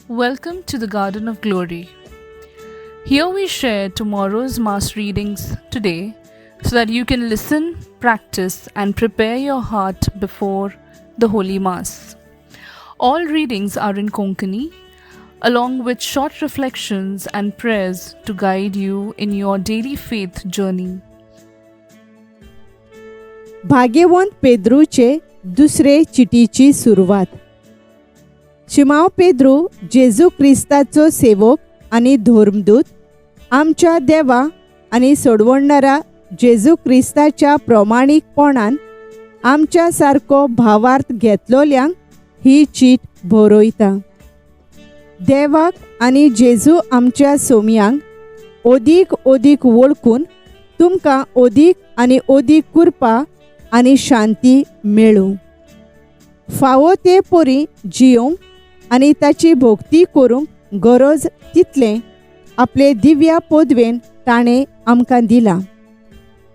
Welcome to the Garden of Glory. Here we share tomorrow's Mass readings today so that you can listen, practice, and prepare your heart before the Holy Mass. All readings are in Konkani, along with short reflections and prayers to guide you in your daily faith journey. भाग्यवंत पेद्रूचे दुसरे चिटीची सुरवात. शिमांव पेद्रू, जेजू क्रिस्ताचो सेवक आनी धर्मदूत, आमच्या देवा आनी सोडवणारा जेजू क्रिस्ताच्या प्रमाणीकपणान आमच्या सारको भावार्थ घेतलोल्यांक ही चीट बरयता. देवाक आनी जेजू आमच्या सोमयांक अदीक अदीक वळखून तुमकां अदीक आनी अदीक कृपा आनी शांती मेळूं. फावो ते परी जियोवंक आनी ताची भक्ती करूंक गरज तितलें आपले दिव्या पदवेन ताणें आमकां दिलां.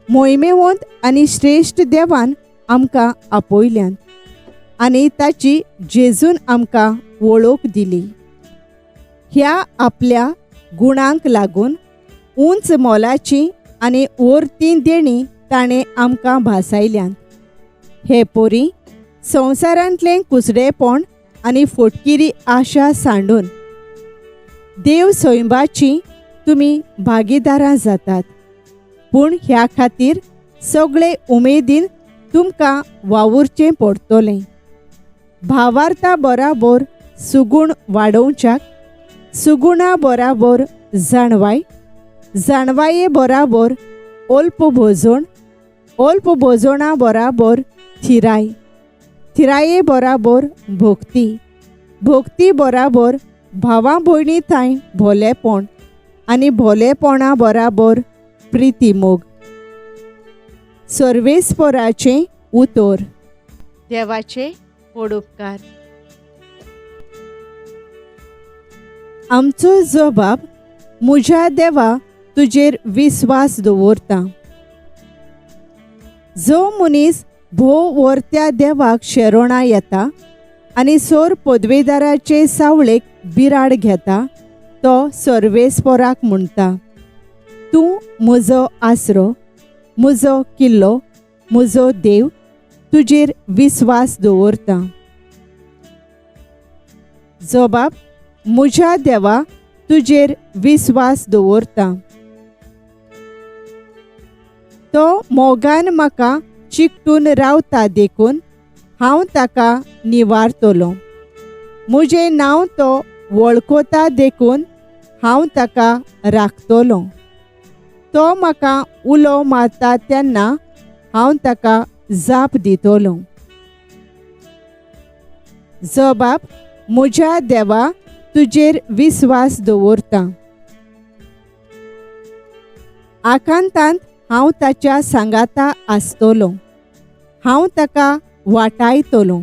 मोहिमेवंत आनी श्रेश्ठ देवान आमकां आपयल्यान आनी ताची जेजून आमकां वळख दिली. ह्या आपल्या गुणांक लागून उंच मोलाची आनी वर्ती देणी ताणें आमकां भासायल्यान. हे परी संवसारांतलें कुसडेपण आनी फटकिरी आशा सांडून देव सैंबाची तुमी भागीदारां जातात. पूण ह्या खातीर सगळे उमेदीन तुमकां वावुरचें पडटलें. भावार्था बराबर सुगूण वाडोवच्याक, सुगुणा बराबर जाणवाय, जाणवाये बराबर अल्प भोजण, अल्प भोजणा बराबर थिराय, थिराये बराबर भक्ती, भक्ती बराबर भावा भयणी थंय भोलेपण आनी भोलेपणा बराबर प्रितीमोग. सर्वेस्पराचें उतर. देवाचे व्हड उपकार. आमचो जबाब: म्हज्या देवा, तुजेर विस्वास दवरता. जो मनीस भोव वर्त्या देवाक शेरोणा येता आनी सोर पदवेदाराचे सावळेक बिराड घेता, तो सर्वेस्पराक म्हणटा, तूं म्हजो आसरो, म्हजो किल्लो, म्हजो देव, तुजेर विस्वास दवरता. जबाब: म्हज्या देवा, तुजेर विस्वास दवरता. तो मोगान म्हाका चिकटून रावता देखून हांव ताका निवारतलो. म्हजें नांव तो वळखता देखून हांव ताका राखतलो. तो म्हाका उलो मारता तेन्ना हांव ताका जाप दितलो. जबाब: म्हज्या देवा, तुजेर विस्वास दवरता. आकांतांत हांव ताच्या सांगाता आसतलो. हांव ताका वाटायतलो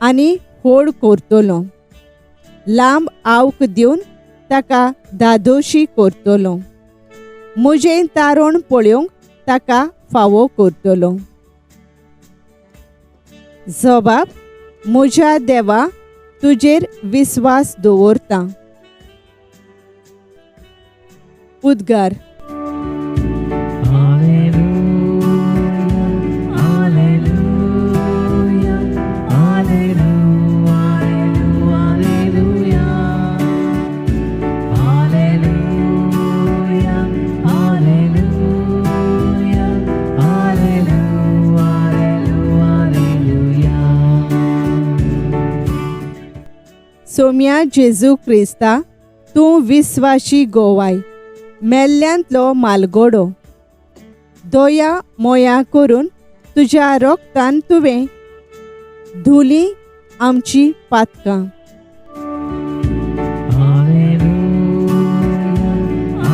आनी होड करतलो. लांब आवक दिवन ताका धादोशी करतलो. म्हजें तारण पळोवंक ताका फावो करतलो. जबाब: म्हज्या देवा, तुजेर विस्वास दवरता. उद्गार. Alleluia, Alleluia, Alleluia, Alleluia, Alleluia, Alleluia, Alleluia. Somya जेजू क्रिस्ता, तूं विस्वाशी गोवाय, मेल्ल्यांतलो मालगोडो. दया मोया करून तुज्या रोगतान तुवें धुली आमची पातकां. Alleluia,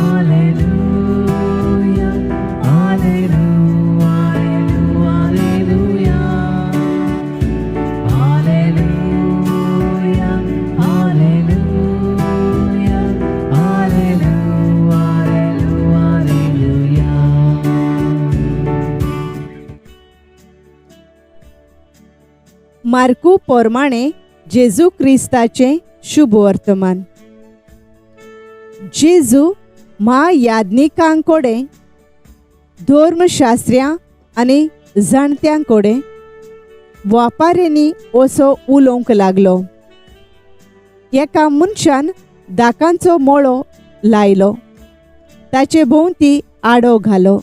Alleluia, Alleluia, Alleluia, Alleluia, Alleluia, Alleluia, Alleluia. मार्कू पोरमाणे जेजू क्रिस्ताचें शुभ वर्तमान. जेजू म्हायाज्ञिकां कडेन, धर्मशास्त्र्यां आनी जाणट्यां कडेन वापाऱ्यांनी असो उलोवंक लागलो. एका मनशान दाकांचो मळो लायलो, ताचे भोंवती आडो घालो,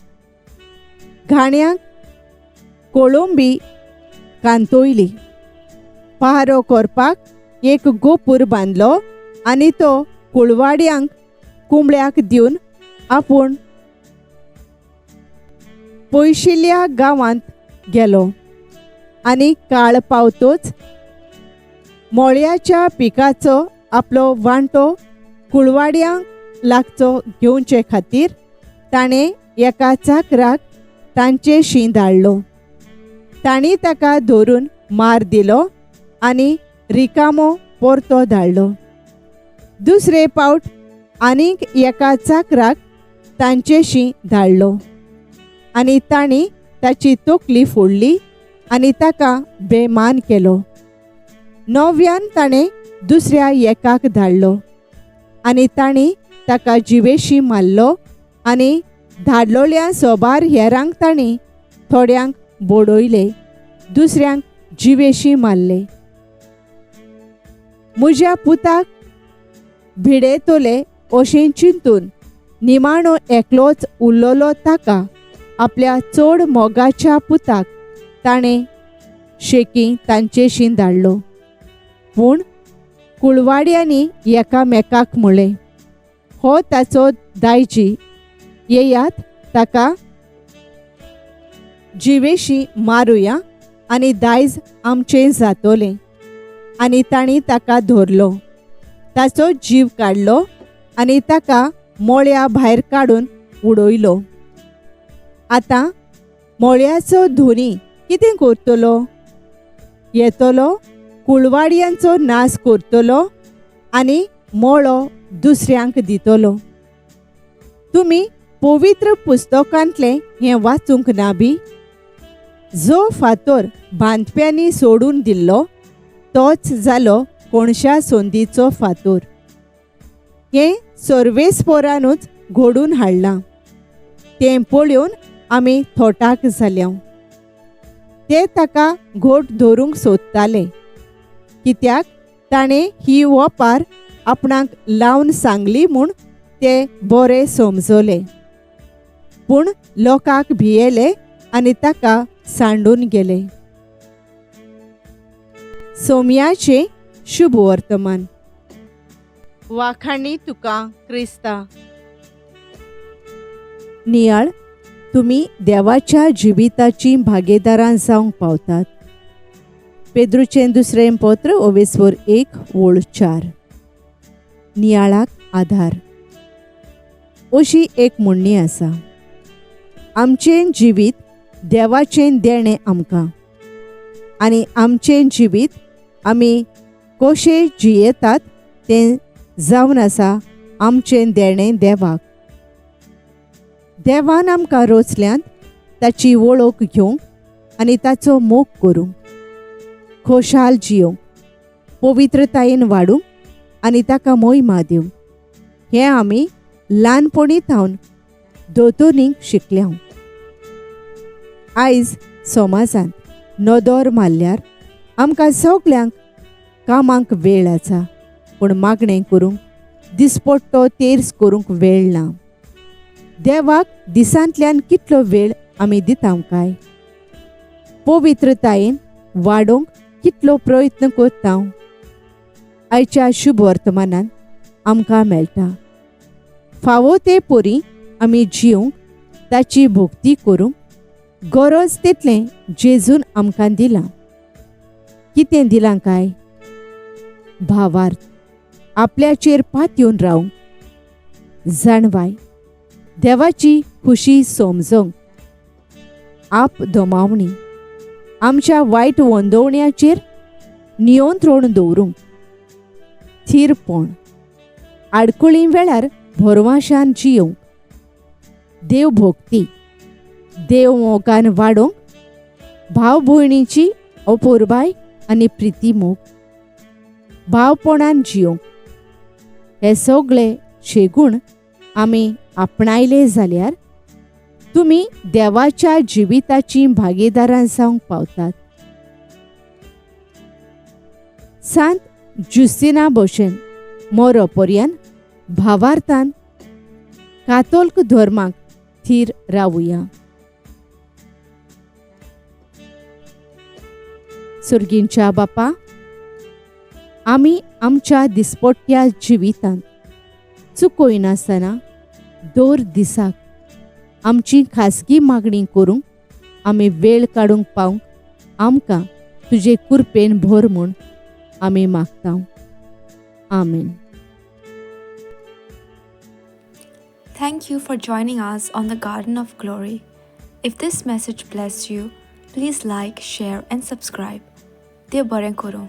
घाण्याक कोळंबी कांतोयली, पहारो करपाक एक गोपूर बांदलो आनी तो कुळवाड्यांक कुंबळ्याक दिवन आपूण पयशिल्ल्या गांवांत गेलो आनी काळ पावतोच मळ्याच्या पिकाचो आपलो वांटो कुळवाड्यांक लागचो घेवचे खातीर ताणें एका चाकराक तांचे शीं धाडलो. तांणी ताका धरून मार दिलो आनी रिकामो परतो धाडलो. दुसरे पावट आनीक एका चाकराक तांचेशी धाडलो आनी तांणी ताची तकली फोडली आनी ताका बेमान केलो. नव्यान ताणें दुसऱ्या एकाक धाडलो आनी तांणी ताका जिवेशी मारलो आनी धाडलोल्या सोबार हेरांक तांणी थोड्यांक बोडयले, दुसऱ्यांक जिवेशी मारले. म्हज्या पुताक भिडेतले अशें चिंतून निमाणो एकलोच उरलेलो ताका आपल्या चड मोगाच्या पुताक ताणें शेकी तांचेशी धाडलो. पूण कुळवाड्यांनी एकामेकाक म्हळें, हो ताचो दायजी, येयात ताका जिवेशी मारुया आनी दायज आमचें जातलें. आनी तांणी ताका धरलो, ताचो जीव काडलो आनी ताका मळ्या भायर काडून उडयलो. आतां मळ्याचो धनी कितें करतलो? येतलो, कुळवाडयांचो नाश करतलो आनी मळो दुसऱ्यांक दितलो. तुमी पवित्र पुस्तकांतलें हें वाचूंक ना बी? जो फातोर बांदप्यांनी सोडून दिल्लो तोच जालो कोणशा संदीचो फातोर. हें सर्वेस्पोरानूच घडून हाडलां, तें पळोवन आमी थोटाक जाल्या. ते ताका घोट धरूंक सोदताले, कित्याक ताणें ही ओपार आपणाक लावन सांगली म्हूण ते बरे समजले. पूण लोकांक भियेले आनी ताका सांडून गेले. सोम्याचें शुभ वर्तमान. वाखाणी तुका क्रिस्ता. नियाळ, तुमी देवाच्या जिविताची भागीदारां जावंक पावतात. पेद्रूचें दुसरें पत्र ओवेस्वर 1:4. नियाळाक आधार. अशी एक म्हणणी आसा, आमचें जिवीत देवाचें देणें आमकां आनी आमचें जिवीत आमी कशें जियेतात तें जावन आसा आमचें देणें देवाक. देवान आमकां रोचल्यांत ताची वळख घेवंक आनी ताचो मोग करूंक, खोशाल जियोंक, पवित्रतायेन वाडूंक आनी ताका मोहिमा दिवंक. हें आमी ल्हानपणी थावन दोतोनीक शिकल्या. आयज समाजांत नदर मारल्यार आमकां सगल्यांक कामाक वेळ आसा, पूण मागणें करूंक, दिसपट्टो तेर्स करूंक वेळ ना. देवाक दिसांतल्यान कितलो वेळ आमी दिता काय? पवित्रतायेन वाडोवंक कितलो प्रयत्न करता? आयच्या शुभ वर्तमानान आमकां मेळटा फावो ते परी आमी जिवंक, ताची भक्ती करूंक गरज तितलें जेजून आमकां दिलां. कितें दिलां काय? भावार्थ, आपल्याचेर पातयेवन रावंक, जाणवाय, देवाची खुशी समजूंक, आप दमावणी, आमच्या वायट वंदवण्याचेर नियंत्रण दवरूंक, थीरपण, आडकुळी वेळार भरवाशान जियोवंक, देव भक्ती, देव मोगान वाडोवंक, भाव भयणीची अपुरबाय आनी प्रिती मोग, भावपणान जियोंक. हे सगळे शेगूण आमी आपणायले जाल्यार तुमी देवाच्या जिविताची भागीदारां जावंक पावतात. सांत जुस्तिना भशेन मोरो पर्यंत भावार्थान कातोल्क धर्माक थीर रावुया. सुर्गींच्या बापा, आमी आमच्या दिसपट्ट्या जिवितांत चुकयनासतना दर दिसाक आमची खासगी मागणी करूंक आमी वेळ काडूंक पावंक आमकां तुजे कुरपेन भर म्हूण आमी मागता. आमेन. Thank you for joining us on the Garden of Glory. If this message blessed you, please like, share, and subscribe. देव बरें करूं.